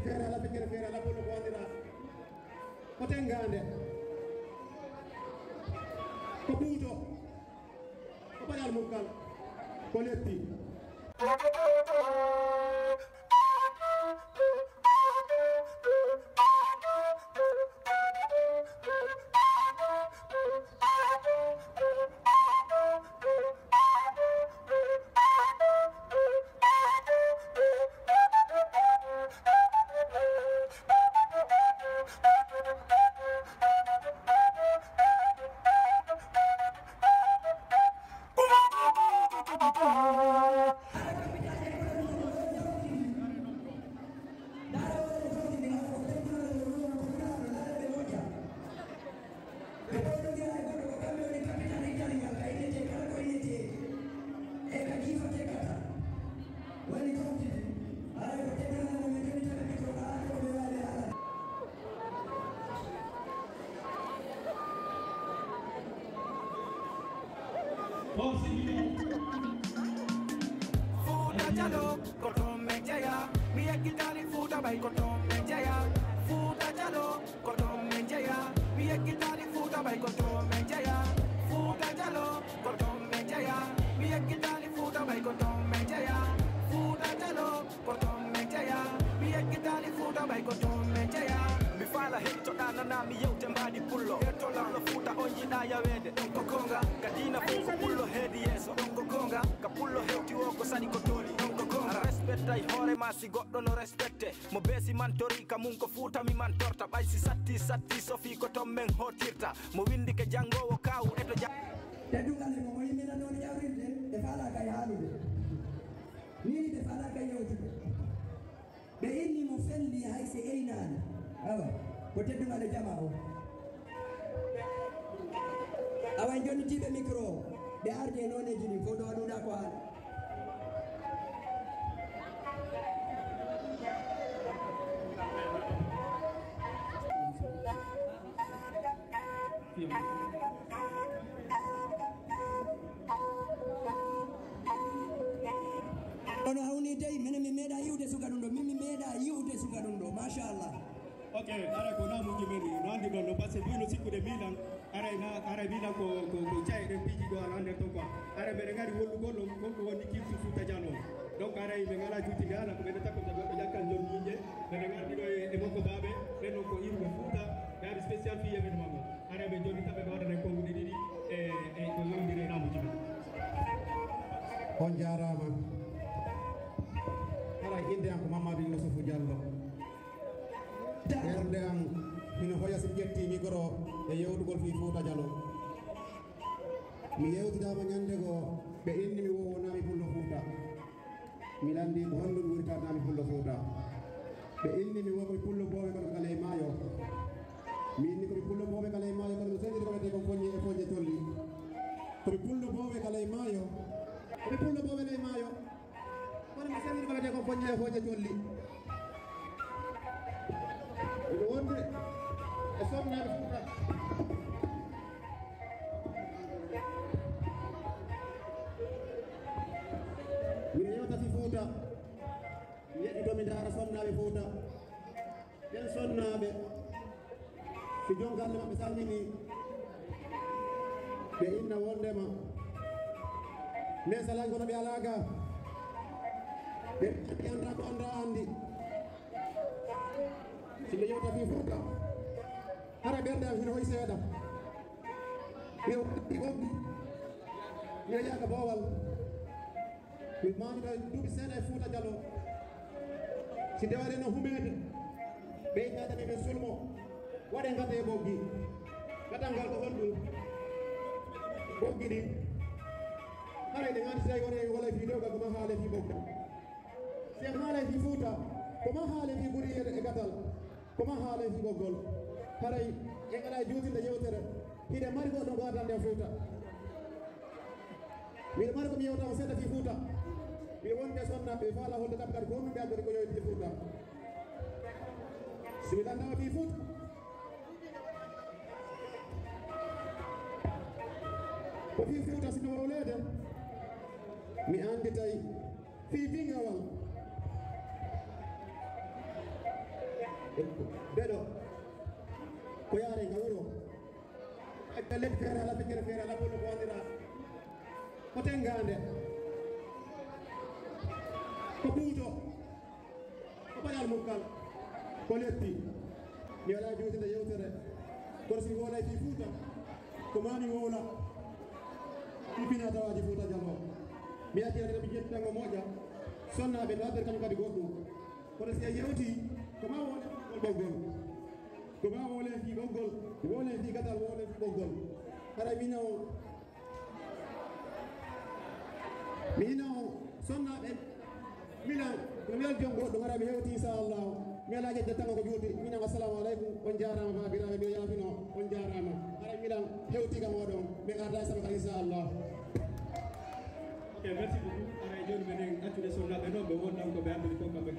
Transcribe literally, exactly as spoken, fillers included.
Feere ala feccere, feere ala ɓullo ko waɗira. Ko tenngaande. Ko ɓuuto. Ko baɗal mum kala. Ko leppi. Fuuta Jaloo, ko toon min njeyaa. Mi yeggitaani Fuuta ɓay ko toon min njeyaa. Fuuta Jaloo, ko toon min njeyaa. Mi yeggitaani Fuuta ɓay ko toon min njeyaa. Fuuta Jaloo, ko toon min njeyaa. Mi yeggitaani Fuuta ɓay ko toon min njeyaa. Fuuta Jaloo, ko toon min njeyaa. Mi yeggitaani Fuuta ɓay ko toon min njeyaa. Mi faala heɗitoɗaa nanaa mi yewte mbaadi pullo. Pullo Fuuta on yiɗaa yaweede. Ɗon ko goonga. Ka diina fof ko pullo heedi yeeso. Ɗon ko goonga. Ka pullo hewti woo ko saɗi ko tooli. Ɗon ko goonga. A respectay hoore maa si goɗɗo no respecte. Mo beesi mantori ka mum ko Fuuta mi mantorta. Ɓay si satti satti so fii ko toon min hootirta. Mo winndike janngoowo kaawu e to ja- Teddungal e mo o yimminanoo ni ƴawrirde, ɓe faalaaka e haalude. Nii ni ɓe faalaaka e yewtude. Ɓe inni mo felli hay si eynaani. Awa, ko teddungal e jamaa o. Awa, en jonnitiiɓe micro o. Ɓe ardi e nooneeji ɗin fof ɗo ɗuuɗa ko haala. Kono hawni dey, minen mi meeɗa yi'ude suka ɗum ɗo, min mi meeɗa yi'ude suka ɗum ɗo, machallah. Ok, ara ko namuji men, no andi ɗon no, parce que buy no sikkude Milan, ara na, ara Milan ko, ko, ko caye ɗen piiji ɗo, ala nder ton quoi. Ara mbeɗa ngari wollugol on, holko woni Kim Futa Jallo. Donc ara ɓe ngala juutinde ala, ko ɓe takko goɗɗo ƴakkan jon yinƴe, mbeɗa ngardi ɗo e, e makko baaɓe, ɓen non ko iruɓe Fuuta, ɓe ari spécial fii événement mo. Hara ɓe joni taɓe ɓe waɗana konnguɗi ɗiɗi e, e ko yowndiri e laamuji men. On jaaraama. Kala innde am ko Mamadou Youssoufou Diallo. Ɓernde am hino hoya so mi ƴettii micro e yewtugol fii Fuuta Jallo. Mi yewtidaama ñannde goo, ɓe inni mi woo wonaa mi pullo Fuuta. Mi lanndii ko honɗum woni karnami pullo Fuuta. Ɓe inni mi woo ko mi pullo boowe kono ko ley maayo. Mi inni ko mi pullo boowe ko ley maayo kono mi sendiri ko wiyetee ko foññe e foññe colli. Ko mi pullo boowe ko ley maayo. Ko mi pullo boowe ley maayo. Kono mi sendiri ko wiyetee ko foññe e foññe colli. Miɗo wonde e sonnaaɓe Fuuta. Miɗo yewta fii Fuuta. Mi yeɗɗito mi ndaara sonnaaɓe Fuuta. Ɓen sonnaaɓe, si jon galle maɓɓe salminii, ɓe inna wondema, mais salaji kono ɓe alaa ga. Ɓe ɓe annda ko annda anndi. Si ɓe yewta fii Fuuta, hara ɓernde am hino hoy seeɗa. Mi o-, mi ɓoggi. Mi yeeƴaaka boowal. Mi maandita duuɓi seeɗa e Fuuta Jallo. Si dewere no humeede, ɓe innata mi ɓe sulmo. Waɗe ngate e ɓoggi. Gatal ngal ko honɗum? Ɓoggi ɗin. Haray ɗe ngati si tawi wona e wala fii dewgal ko ma haale fii ɓoggi. Si en haalay fii Fuuta, ko ma haale fii ɓuri e gatal. Ko ma haale fii ɓoggol. Haray en alaa e juutinde yewtere. Hiɗen mari goɗɗo ko addande Fuuta. Miɗo mari ko mi yewta on seeɗa fii Fuuta. Miɗo wonde sonnaaɓe faala holde kamɓe kadi ko honɗum ɓe addori ko yewtinde Fuuta. Si mi lanndama fii Fuuta. Ko fii Fuuta si no wowleede. Mi annditay. Fii biŋawal. Beɗo ko yaare ka wuro. Ay ka leppi feere ala feccere feere ala bollo ko andira. Ko tengande. Ko buuto. Ko paƴal mum kal. Ko leppi. Mi ala juutinde yewtere. Kono si wolay fii Fuuta. Ko mami wola. Fii fina tawaji Fuuta Jalo. Mi accirani mi jettango moƴa. Sonna ɓe naɓer kañum kadi goɗɗum. Kono si a yewti ko ma wole fii ɓoggol ɓoggol. Ko ma wole fii ɓoggol. Wole fii gadal wole fii ɓoggol. Hara mina o. Mina o. Sonna ɓen. Milan. No mi aljon goɗɗo hara mi hewti inshallah. Mi ala jedde tango ko juuti. Minan assalamu aleykum. On jarama babiraɓe mi yafino. On jarama. Hara milan hewti kam oɗon. Mi arda sama kadi inshallah. Ok, merci beaucoup. Ara e joni menen accude sonnaɓe noon ɓe wonnan ko ɓe andiri fof kamɓe.